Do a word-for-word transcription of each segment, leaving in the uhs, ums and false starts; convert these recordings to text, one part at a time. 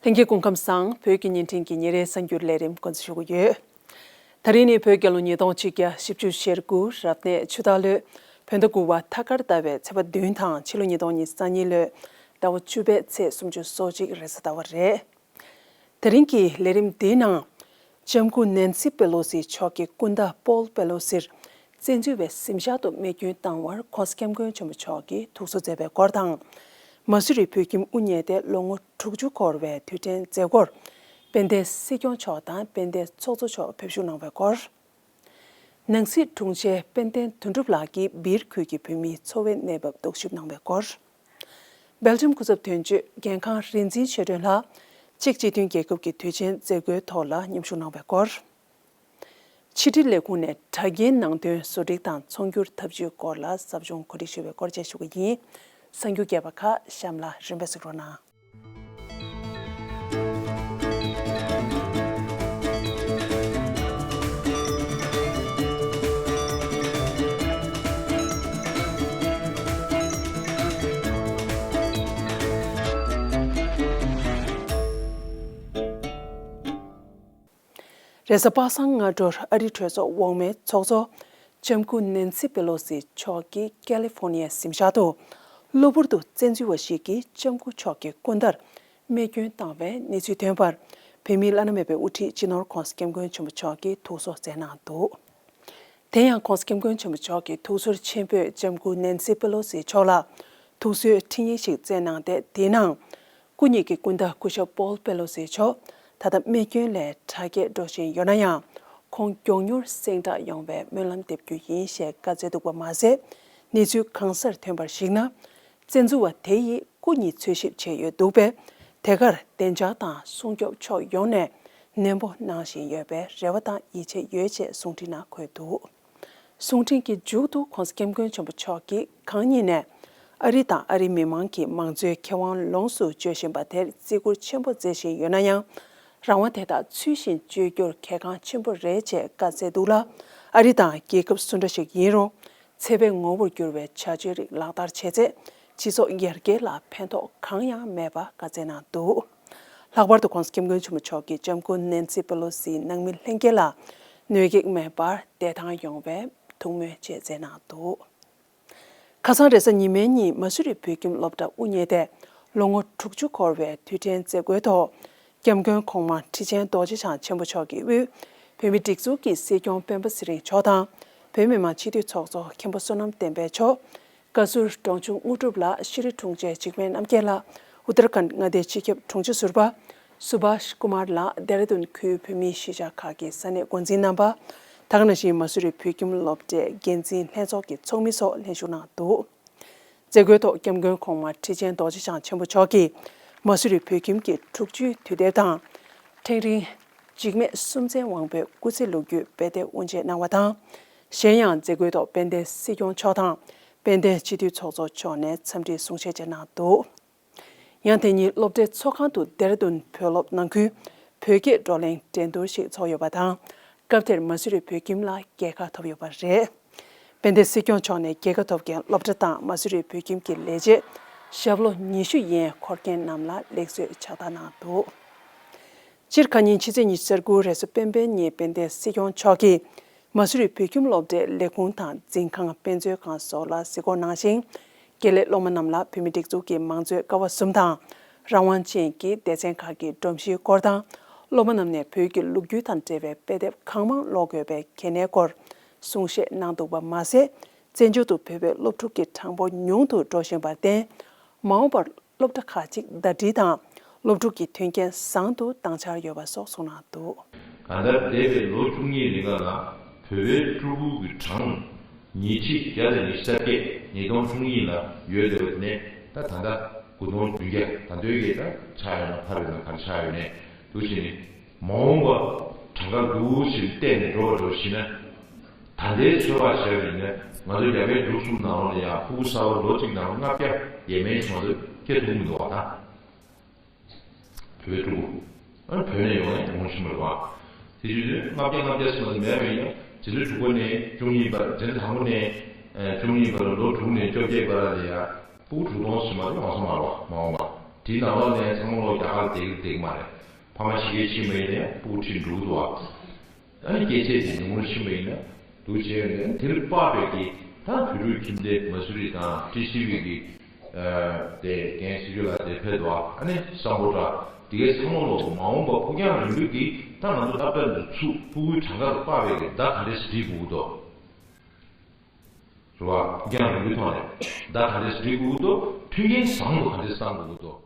ལྷན་རྒྱས་སྐུ་ཁམས་བཟང་། བོད་ཀྱི་བརྙན་འཕྲིན་གྱི་ཉིན་རེའི་གསར་འགྱུར་ལས་རིམ་འགོ་འཛུགས་ཞུ་གི་ཡོད། ད་རིང་ནི་བོད་རྒྱལ་ལོ་ཉིས་སྟོང་ཆིག་བརྒྱ་བཞི་བཅུ་ཞེ་དགུ་རབ་གནས་ཆུ་སྟག་ལོའི་བོད་ཟླ་དགུ་པ་ཐ་སྐར་ཟླ་བའི་ཚེས་པ་བདུན་དང་ཕྱི་ལོ་ཉིས་སྟོང་ཉི་ཤུ་རྩ་གཉིས་ལོའི་ཟླ་བ་བཅུ་པའི་ཚེས་སུམ་ཅུ་སོ་གཅིག་རེས་གཟའ་ཟླ་བ་རེད། དེ་རིང་གི་ལས་རིམ་འདིའི་ནང་། ལྕམ་སྐུ་ནན་སི་པེ་ལོ་སི་མཆོག་གི་སྐུ་ཟླ་པོལ་པེ་ལོ་སིར་བཙན་འཛུལ་བའི་གཟིམ་ཤག་ཏུ་རྨས་སྐྱོན་བཏང་བར་༸གོང་ས་༸སྐྱབས་མགོན་ཆེན་པོ་མཆོག་གིས་ཐུགས་གསོ་མཛད་པའི་སྐོར་དང་། མ་སུ་རི་བོད་ཁྱིམ་དབུ་བརྙེས་ཏེ་ལོ་ངོ་དྲུག་ཅུ་འཁོར་བའི་དུས་དྲན་མཛད་སྒོར། དཔལ་ལྡན་སྲིད་སྐྱོང་མཆོག་དང་དཔལ་ལྡན་ཚོགས་གཙོ་མཆོག་ཕེབས་བཞུགས་གནང་བའི་སྐོར། ནང་སྲིད་དྲུང་ཆེ་དཔལ་ལྡན་དོན་གྲུབ་ལགས་ཀྱིས་སྦིར་ཁུལ་གྱི་བོད་མིའི་འཚོ་བའི་གནས་བབ་རྟོག་ཞིབ་གནང་བའི་སྐོར། སྦེལ་ཇམ་སྐུ་ཚབ་དོན་གཅོད་རྒན་ཁང་རིག་འཛིན་ཆོས་སྒྲོན་ལགས་ཅེཀ་སྤྱི་མཐུན་རྒྱལ་ཁབ་ཀྱི་དུས་ཆེན་མཛད་སྒོའི་ཐོག་ལ་མཉམ་ཞུགས་གནང་བའི་སྐོར། ཕྱི་དྲིལ་ལས་ཁུངས་ནས་དྲ་རྒྱའི་ནང་དོན་བཟོ་སྒྲིག་དང་ཚོང་སྒྱུར་ཐབས་ཇུས་སྐོར་ལ་ཟབ་སྦྱོང་གོ་སྒྲིག་ཞུ་བའི་སྐོར་བཅས་ཞུ་གི་ཡིན། གསར་འགྱུར་རྒྱས་པ་ཁག་གཤམ་ལ་རིམ་པས་གཟིགས་རོགས་གནང་། རེས་གཟའ་པ་སངས་སྔ་དྲོར་ཨ་རིའི་གྲོས་ཚོགས་འོག་མའི་ཚོགས་གཙོ་ལྕམ་སྐུ་ནན་སི་པེ་ལོ་སི་མཆོག་གིས་ཀ་ལི་ཧྥོ་ནི་ཡའི་གཟིམ་ཤག་ཏུ་གློ་བུར་དུ་བཙན་འཛུལ་བ་ཞིག་གིས་ལྕམ་སྐུ་མཆོག་གི་སྐུ་ཟླར་རྨས་སྐྱོན་བཏང་བའི་གནས་ཚུལ་ཐོན་པར། བོད་མིའི་བླ་ན་མེད་པའི་དབུ་ཁྲིད་སྤྱི་ནོར་༸གོང་ས་༸སྐྱབས་མགོན་ཆེན་པོ་མཆོག་གིས་ཐུགས་གསོ་མཛད་གནང་འདུག་དེ་ཡང་༸གོང་ས་༸སྐྱབས་མགོན་ཆེན་པོ་མཆོག་གིས་ཐུགས་ཚོར་ཆེན་པོས་ལྕམ་སྐུ་ནན་སི་པེ་ལོ་སི་མཆོག་ལ་ཐུགས་གསོའི་འཕྲིན་ཡིག་ཞིག་བསྩལ་གནང་སྟེ། དེའི་ནང་། སྐུ་ཉིད་ཀྱི་སྐུ་ཟླ་སྐུ་ཞབས་པོལ་པེ་ལོ་སི་མཆོག་ད་ལྟ་རྨས་སྐྱོན་ལས་དྲག་སྐྱེད་འགྲོ་བཞིན་ཡོད་ན་ཡང་། ཁོང་མགྱོགས་མྱུར་གཟེངས་བསྟོད་ཡོང་བའི་སྨོན་ལམ་འདེབས་རྒྱུ་ཡིན་ཞེས་བཀའ་སྩལ་འདུག་པ་མ་ཟད། གནས་ཚུལ་གང་སར་ཐོན་པར་གཞིགས་ན། བཙན་འཛུལ་བ་དེ་ཡིས་སྐུ་ཉིད་འཚོལ་ཞིབ་བྱས་ཡོད་འདུག་པས། དེ་གར་བདེ་འཇགས་དང་སྲུང་སྐྱོབ་ཕྱོགས་ཡོངས་ནས་ནན་པོ་གནང་བཞིན་ཡོད་པའི་རེ་བ་དང་ཡིད་ཆེས་ཡོད་ཅེས་གསུང་འཕྲིན་ནང་འཁོད་འདུག་གསུང་འཕྲིན་གྱི་མཇུག་ཏུ་༸གོང་ས་༸སྐྱབས་མགོན་ཆེན་པོ་མཆོག་གིས་གང་ཉིད་ནས་ཨ་རི་དང་ཨ་རིའི་མི་མང་གིས་མང་གཙོའི་ཁེ་དབང་ལོངས་སུ་སྤྱོད་བཞིན་པ་དེར་བརྩི་བཀུར་ཆེན་པོ་མཛད་བཞིན་ཡོད་ན་ཡང་། རང་དབང་དེ་དག་ཚུལ་བཞིན་སྤྱོད་རྒྱུར་གལ་འགངས་ཆེན་པོ་རེད་ཅེས་བཀའ་སྩལ་འདུག་ལ། ཨ་རི་དང་རྒྱལ་ཁབ་སུ་འདྲ་ཞིག་ཡིན་རུང་། ཚད་པའི་ངོ་བོར་གྱུར་བའི་བྱ་སྤྱོད་རིགས་ལག་བསྟར་བྱས་ཚེ། སྤྱི་ཚོགས་ཡར་རྒྱས་ལ་ཕན་ཐོགས་གང་ཡང་མེད་པ་བཀའ་སྩལ་གནང་འདུག་ལྷག་པར་དུ་༸གོང་ས་༸སྐྱབས་མགོན་ཆེན་པོ་མཆོག་གིས་ལྕམ་སྐུ་ནན་སི་པེ་ལོ་སིའི་ནང་མི་ལྷན་རྒྱས་ལ་གནོད་སྐྱེལ་མེད་པར་བདེ་ཐང་ཡོང་བའི་ཐུགས་སྨོན་བཅས་མཛད་གནང་འདུག་ཁ་སང་རེས་གཟའ་ཉི་མའི་ཉིན་མ་སུ་རི་བོད་ཁྱིམ་སློབ་གྲྭ་དབུ་བརྙེས་ཏེ་ལོ་ངོ་དྲུག་ཅུ་འཁོར་བའི་དུས་དྲན་མཛད་སྒོའི་ཐོག་སྐྱབས་མགོན་གོང་མ་ཁྲི་ཆེན་རྡོ་རྗེ་འཆང་ཆེན་པོ་མཆོག་གི་དབུས་བོད་མིའི་སྒྲིག་འཛུགས་ཀྱི་སྲིད་སྐྱོང་སྤེན་པ་ཚེ་རིང་མཆོག་དང་། བོད་མི་མང་སྤྱི་འཐུས་ཚོགས་གཙོ་མཁན་པོ་བསོད་ནམས་བསྟན་འཕེལ་མཆོག་བཀའ་ཟུར་འབྲོང་ཆུང་དངོས་གྲུབ་ལགས། ཤེས་རིག་དྲུང་ཆེ་འཇིགས་མེད་རྣམ་རྒྱལ་ལགས། ཨུ་ཏར་ཁཱན་མངའ་སྡེའི་སྤྱི་ཁྱབ་དྲུང་ཆེ་ཟུར་པ་སུ་བྷཱཤ་ཀུ་མཱར་ལགས། ལྡེ་ར་ལྡུན་ཁུལ་བོད་མིའི་གཞིས་ཆགས་ཁག་གི་ས་གནས་འགོ་འཛིན་རྣམ་པ། ད་ག་ནང་བཞིན་མ་སུ་རི་བོད་ཁྱིམ་སློབ་གྲྭའི་འགན་འཛིན་ལྷན་ཚོགས་ཀྱི་ཚོགས་མི་སོགས་ལྷན་ཞུགས་གནང་འདུག་མཛད་སྒོའི་ཐོག་སྐྱབས་མགོན་གོང་མ་ཁྲི་ཆེན་རྡོ་རྗེ་འཆང་ཆེན་པོ་མཆོག་གིས་མ་སུ་རི་བོད་ཁྱིམ་གྱི་དྲུག་ཅུའི་དུས་དེབ་དང་། ཕྲེང་རིང་། འཇིགས་མེད་སུམ་རྩེན་དབང་པོའི་སྐུ་ཚེ་ལོ་རྒྱུས་དཔེ་དེབ་དབུ་འབྱེད་གནང་བ་དང་། གཞན་ཡང་མཛད་སྒོའི་ཐོག་དཔལ་ལྡན་སྲིད་སྐྱོང་མཆོག་དང་དཔལ་ལྡན་སྤྱི་འཐུས་ཚོགས་གཙོ་མཆོག་ནས་འཚམས་འདྲིའི་གསུང་བཤད་བཅས་གནང་འདུག་ཡང་དེ་ཉིན་སློབ་གྲྭའི་ཚོགས་ཁང་དུ་ལྡེ་ར་ལྡུན་བོད་སློབ་ནང་ཁུལ་བོད་སྐད་བགྲོ་གླེང་འགྲན་བསྡུར་ཞིག་ཚོགས་ཡོད་པ་དང་། སྐབས་དེར་མ་སུ་རི་བོད་ཁྱིམ་ལ་རྒྱལ་ཁ་ཐོབ་ཡོད་པ་རེད། དཔལ་ལྡན་སྲིད་སྐྱོང་མཆོག་ནས་རྒྱལ་ཁ་ཐོབ་མཁན་སློབ་གྲྭ་དང་མ་སུ་རི་བོད་ཁྱིམ་གྱི་ལས་བྱེད་ཞབས་ལོ་ཉི་ཤུ་ཡན་འཁོར་མཁན་རྣམས་ལ་ལེགས་གསོལ་ཕྱག་རྟགས་གནང་འདུག་སྤྱིར་ཁ་ཉིན་ཕྱི་ཚེས་ཉི་ཤུ་རྩ་དགུ་རེས་གཟའ་སྤེན་པའི་ཉིན་དཔལ་ལྡན་སྲིད་སྐྱོང་མཆོག་གིས་མ་སུ་རི་བོད་ཁྱིམ་སློབ་གྲྭའི་ལས་ཁུངས་དང་འཛིན་ཁང་། དཔེ་མཛོད་ཁང་སོགས་ལ་གཟིགས་སྐོར་གནང་ཞིང་། དགེ་ལས་སློབ་མ་རྣམས་ལ་བོད་མིའི་སྒྲིག་འཛུགས་ཀྱི་མང་གཙོའི་ཀ་བ་གསུམ་དང་། རང་དབང་ཅན་གྱི་སྡེ་ཚན་ཁག་གི་སྒྲོམ་གཞིའི་སྐོར་དང་། སློབ་མ་རྣམས་ནས་བོད་ཀྱི་ལོ་རྒྱུས་དང་འབྲེལ་བའི་དཔེ་དེབ་གང་མང་ཀློག་དགོས་པའི་གལ་གནད་སྐོར་གསུང་བཤད་གནང་འདུག་པ་མ་ཟད། བཙན་བྱོལ་དུ་བོད་པའི་སློབ་ཕྲུག་གི་གྲངས་འབོར་ཉུང་དུ་འགྲོ་བཞིན་པར་བརྟེན། མ་འོངས་པར་སློབ་གྲྭ་ཁག་ཅིག་ཟླ་སྒྲིལ་དང་སློབ་ཕྲུག་གི་མཐུན་རྐྱེན་བཟང་དུ་གཏང་འཆར་ཡོད་པ་སོགས་གསུངས་གནང་འདུག་གང་ལྟར་འདས་པའི་ལོ་བཅུ་གཉིས་རིང་ལ་བོད་པའི་ཕྲུ་གུ་གི་གྲངས་ཉིས་ཁྲི་བརྒྱ་དང་ཉི་ཤུ་རྩ་བརྒྱད་ཉིས་སྟོང་བཅུ་གཉིས་ལ་ཡོད་བསྡད་པ་དེ་ནས་ད་ད་ལྟ་དགུ་སྟོང་བདུན་བརྒྱ། ད་ལྟའི་གི་ད་ཆགས་ཡོད་ན་ཕར་ཡོད་ན་ག་རེ་ཆགས་ཡོད་ནས་འདུག་བྱས་ནས། མ་འོངས་པ་གྲངས་ཀ་འདུག་ཅིག་བལྟས་ནས་འགྲོ་བ་འགྲོ་བཞིན་ན། ད་ལྟའི་ཚོད་དཔག་བྱས་པ་ཡིན་ན་ང་ཚོ་རྒྱ་བལ་འབྲུག་གསུམ་ནང་ལོགས་ལ་ཡང་ཕྲུ་གུ་གསར་པ་ལོ་གཅིག་ནང་ལ་ལྔ་བརྒྱ་ཡས་མས་ཤིག་ང་ཚོ་སྐྱེ་ཐུབ་ཀྱི་མི་འདུག་བ་ད། བོད་ཕྲུ་གུ། ཨ་བོད་ནས་ཡོང་ནས་ཡོང་བཞིན་པ་རེད་བ། དེ་བྱས་དུས་ལྔ་བརྒྱ་ལྔ་བརྒྱ་ཟེར་བ་དེ་མེད་པ་ཡིན་ན་འཛིན་གྲྭ་དྲུག་པ་ནས་བཅུ་གཉིས་བར། འཛིན་གྲྭ་དང་པོ་ནས་ཨ་བཅུ་གཉིས་བར། ལོ་དྲུག་ནས་བཅོ་བརྒྱད་བར་ལ་ཡ་ཕྲུ་གུ་དྲུག་སྟོང་ཟིན་པ་དེ་མ་སོང་མ་རེད་བ། མ་འོངས་པ། དེའི་ནང་ལོགས་ནས་ཚང་མ་ལོག་རྒྱ་གར་བསྡད་ཀྱི་བསྡད་ཀྱི་མ་རེད། ཕ་མ་ཕྱི་རྒྱལ་ཕྱིན་པ་ཡིན་ནའི་སྤུ་གུ་ཁྲིད་འགྲོ་གི་འདུག་ཨ། ཨ་ནི་སྐྱེས་ཚེས་དེ་ཉུང་ངུར་ཕྱིན་པ་ཡིན་ན་འདུག་བྱས་ནས་དེ་ལ་དཔག་པའི་གི་ད་བོད་ཕྲུག་ཁྱིམ་སྡེ་མ་སུ་རི་དང་ཊི་སི་ཝི་གི་དེ་རྒན་སྲི་ཇུ་ལགས་དེ་ཕེབས་འདུག་ཨ། ཨ་ནི་སམ་བྷོ་ཊ་དེ་གའི་ཚང་མ་ལོག་མ་འོངས་པ་ཕུགས་རྒྱང་རིང་པོའི་གི་ད་ང་ཚོ་ད་དཔེར་ན་ཚུར་སྤུ་གུའི་གྲངས་ཀ་ལ་དཔག་པའི་གི་བརྡ་ག་འདྲས་སྒྲིག་དགོས་ཀྱི་འདུག་རེད་བ། ཕུགས་རྒྱང་རིང་པོའི་ཐོག་ནས་བརྡ་ག་འདྲས་སྒྲིག་དགོས་ཀྱི་འདུག་མཐུན་རྐྱེན་བཟང་པོ་ག་འདྲས་བསྐྲུན་དགོས་ཀྱི་འདུག་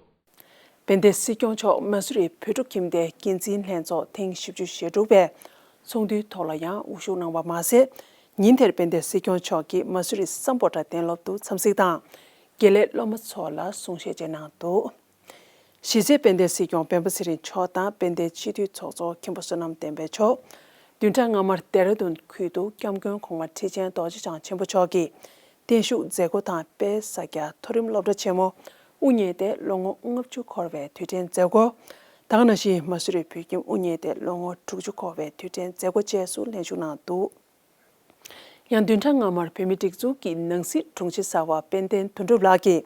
དཔལ་ལྡན་སྲིད་སྐྱོང་མཆོག་མ་སུ་རི་བོད་ཕྲུག་ཁྱིམ་སྡེའི་འགན་འཛིན་ལྷན་ཚོགས་ཐེངས་བཞི་བཅུ་ཞེ་དྲུག་པའི་ཚོགས་འདུའི་ཐོག་ལ་ཡང་དབུ་བཞུགས་གནང་བ་མ་ཟད། ཉིན་དེར་དཔལ་ལྡན་སྲིད་སྐྱོང་མཆོག་གིས་མ་སུ་རི་སམ་བྷོ་ཊ་གཏན་སློབ་ཏུ་འཚམས་གཟིགས་དང་། དགེ་ལས་སློབ་མ་ཚོ་ལ་གསུང་བཤད་བཅས་གནང་འདུག་གཞི་རྩའི་དཔལ་ལྡན་སྲིད་སྐྱོང་སྤེན་པ་ཚེ་རིང་མཆོག་དང་དཔལ་ལྡན་སྤྱི་འཐུས་ཚོགས་གཙོ་མཁན་པོ་བསོད་ནམས་བསྟན་འཕེལ་མཆོག་བདུན་ཕྲག་སྔ་མར་ལྡེ་ར་ལྡུན་ཁུལ་དུ་སྐྱབས་མགོན་གོང་མ་ཁྲི་ཆེན་རྡོ་རྗེ་འཆང་ཆེན་པོ་མཆོག་གི་བརྟན་བཞུགས་མཛད་སྒོ་དང་དཔལ་ས་སྐྱ་མཐོ་རིམ་སློབ་གྲྭ་ཆེན་མོ་དབུ་བརྙེས་ཏེ་ལོ་ངོ་ལྔ་བཅུ་འཁོར་བའི་དུས་དྲན་མཛད་སྒོ། ད་ག་ནང་བཞིན་མ་སུ་རི་བོད་ཁྱིམ་དབུ་བརྙེས་ཏེ་ལོ་ངོ་དྲུག་ཅུ་འཁོར་བའི་དུས་དྲན་མཛད་སྒོ་བཅས་སུ་ལྷན་ཞུགས་གནང་འདུག་ཡང་བདུན་ཕྲག་སྔ་མར་བོད་མིའི་སྒྲིག་འཛུགས་ཀྱི་ནང་སྲིད་དྲུང་ཆེ་གསར་པ་དཔལ་ལྡན་དོན་གྲུབ་ལགས་ཀྱིས་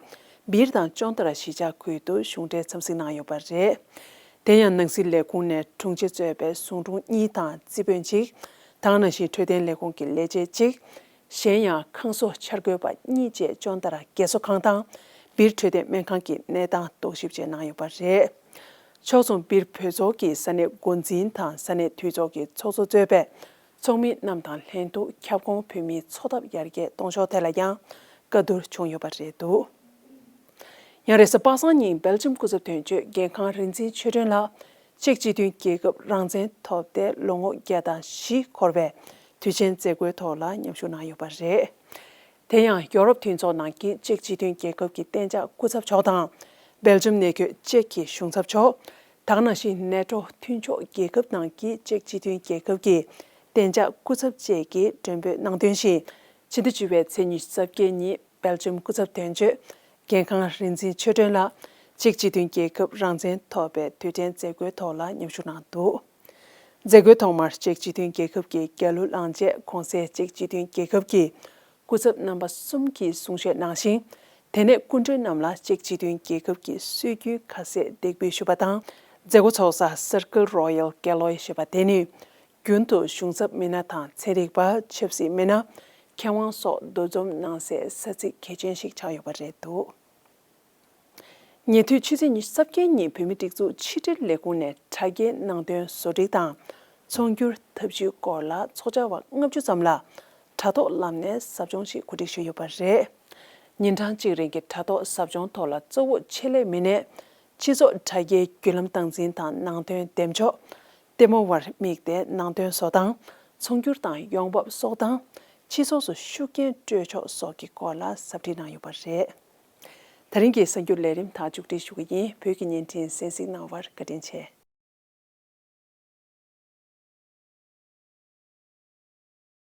སྦིར་དང་ཅོན་ཏ་ར་གཞིས་ཆགས་ཁུལ་དུ་གཞུང་འབྲེལ་འཚམས་གཟིགས་གནང་ཡོད་པ་རེད། དེ་ཡང་ནང་སྲིད་ལས་ཁུངས་ནས་དྲུང་ཆེ་གཙོས་པའི་ཟུང་དྲུང་གཉིས་དང་རྩིས་དཔོན་གཅིག་དེ་ག་ནང་བཞིན་འཕྲོད་བསྟེན་ལས་ཁུངས་ཀྱི་ལས་བྱེད་གཅིག་གཞན་ཡང་ཁང་བཟོ་འཆར་འགོད་པ་གཉིས་བཅས་ཅོན་ཏ་ར་རྒས་གསོ་ཁང་དང་སྦིར་འཕྲོད་བསྟེན་སྨན་ཁང་གི་གནས་སྟངས་རྟོག་ཞིབ་བཅས་གནང་ཡོད་པ་རེད། ཕྱོགས་མཚུངས་སྦིར་བོད་ཚོགས་ཀྱི་ས་གནས་འགོ་འཛིན་དང་ས་གནས་འཐུས་ཚོགས་ཀྱི་ཚོགས་གཙོ་གཙོས་པའི་ཚོགས་མི་རྣམས་དང་ལྷན་དུ་ཁྱབ་ཁོངས་བོད་མིའི་འཚོ་ཐབས་ཡར་རྒྱས་གཏོང་ཕྱོགས་ཐད་ལ་ཡང་བཀའ་བསྡུར་བྱུང་ཡོད་པ་རེད་འདུག་ཡང་རེས་གཟའ་པ་སངས་ཉིན་སྦེལ་ཇམ་སྐུ་ཚབ་དོན་གཅོད་རྒན་ཁང་རིག་འཛིན་ཆོས་སྒྲོན་ལགས་ཅེཀ་སྤྱི་མཐུན་རྒྱལ་ཁབ་རང་བཙན་ཐོབ་སྟེ་ལོ་ངོ་བརྒྱ་དང་བཞི་འཁོར་བའི་དུས་ཆེན་མཛད་སྒོའི་ཐོག་ལ་མཉམ་ཞུགས་གནང་ཡོད་པ་རེད། དེ་ཡང་ཡོ་རོབ་མཐུན་ཚོགས་ནང་གི་ཅེཀ་སྤྱི་མཐུན་རྒྱལ་ཁབ་ཀྱི་གཏན་འཇགས་སྐུ་ཚབ་མཆོག་དང་སྦེལ་ཇམ་གནས་འཁོད་ཅེཀ་གི་གཞུང་ཚབ་མཆོག་དེ་ག་ནང་བཞིན་ནེ་ཊོ་མཐུན་ཕྱོགས་རྒྱལ་ཁབ་ནང་གི་ཅེཀ་སྤྱི་མཐུན་རྒྱལ་ཁབ་ཀྱི་གཏན་འཇགས་སྐུ་ཚབ་བཅས་ཀྱིས་མགྲོན་འབོད་གནང་དོན་བཞིན། ཕྱི་ཟླ་བཅུ་པའི་ཚེས་ཉི་ཤུ་རྩ་བརྒྱད་ཉིན་སྦེལ་ཇམ་སྐུ་ཚབ་དོན་གཅོད་རྒན་ཁང་རིག་འཛིན་ཆོས་སྒྲོན་ལགས་ཅེཀ་སྤྱི་མཐུན་རྒྱལ་ཁབ་རང་བཙན་ཐོབ་པའི་དུས་དྲན་མཛད་སྒོའི་ཐོག་ལ་མཉམ་ཞུགས་གནང་འདུག་མཛད་སྒོའི་ཐོག་མར་ཅེཀ་སྤྱི་མཐུན་རྒྱལ་ཁབ་ཀྱི་རྒྱལ་གླུ་བླངས་རྗེས་གོང་གསལ་ཅེཀ་སྤྱི་མཐུན་རྒྱལ་ཁབ་ཀྱི་སྐུ་ཚབ་རྣམ་པ་གསུམ་གྱིས་གསུང་བཤད་གནང་ཞིང་། དེ་ནས་སྐུ་མགྲོན་རྣམས་ལ་ཅེཀ་སྤྱི་མཐུན་རྒྱལ་ཁབ་ཀྱི་སྲོལ་རྒྱུན་ཁ་ཟས་འདེགས་འབུལ་ཞུས་པ་དང་། མཛད་སྒོ་ཚོགས་ས་Circle Royal Galois ཞེས་པ་དེ་ནི། རྒྱུན་དུ་གཞུང་ཚབ་མི་སྣ་དང་ཚན་རིག་པ། ཆབ་སྲིད་མི་སྣ། མཁས་དབང་སོགས་འདུ་འཛོམས་གནང་སའི་ས་ཚིགས་གལ་ཆེན་ཞིག་ཆགས་ཡོད་པ་རེད་འདུག་ཉེ་དུས་ཕྱི་ཚེས་ཉི་ཤུ་རྩ་བརྒྱད་ཉིན་བོད་མིའི་སྒྲིག་འཛུགས་ཕྱི་དྲིལ་ལས་ཁུངས་ནས་དྲ་རྒྱའི་ནང་དོན་བཟོ་སྒྲིག་དང་ཚོང་སྒྱུར་ཐབས་ཇུས་སྐོར་ལ་ཚོགས་བཅར་བ་ལྔ་བཅུ་ཙམ་ལ་དྲ་ཐོག་ལམ་ནས་ཟབ་སྦྱོང་ཞིག་གོ་སྒྲིག་ཞུས་ཡོད་པ་རེད། ཉིན་གྲངས་གཅིག་རིང་གི་དྲ་ཐོག་ཟབ་སྦྱོང་ཐོག་ལ་གཙོ་བོ་ཆེད་ལས་མི་སྣས་སྤྱི་ཚོགས་དྲ་རྒྱའི་བརྒྱུད་ལམ་སྟངས་འཛིན་དང་ནང་དོན་འདེམས་ཕྱོགས། ལྟད་མོ་བར་དམིགས་ཏེ་ནང་དོན་བཟོ་སྟངས། ཚོང་སྒྱུར་དང་ཡོང་འབབ་གསོག་སྟངས། སྤྱི་ཚོགས་སུ་ཤུགས་རྐྱེན་སྤྲོད་ཕྱོགས་སོགས་ཀྱི་སྐོར་ལ་ཟབ་ཁྲིད་གནང་ཡོད་པ་རེད། ད་རིང་གི་གསར་འགྱུར་ལས་རིམ་དག་མཇུག་སྒྲིལ་ཞུ་གི་ཡིན། བོད་ཀྱི་བརྙན་འཕྲིན་གསན་གཟིགས་གནང་བར་བཀའ་དྲིན་ཆེ།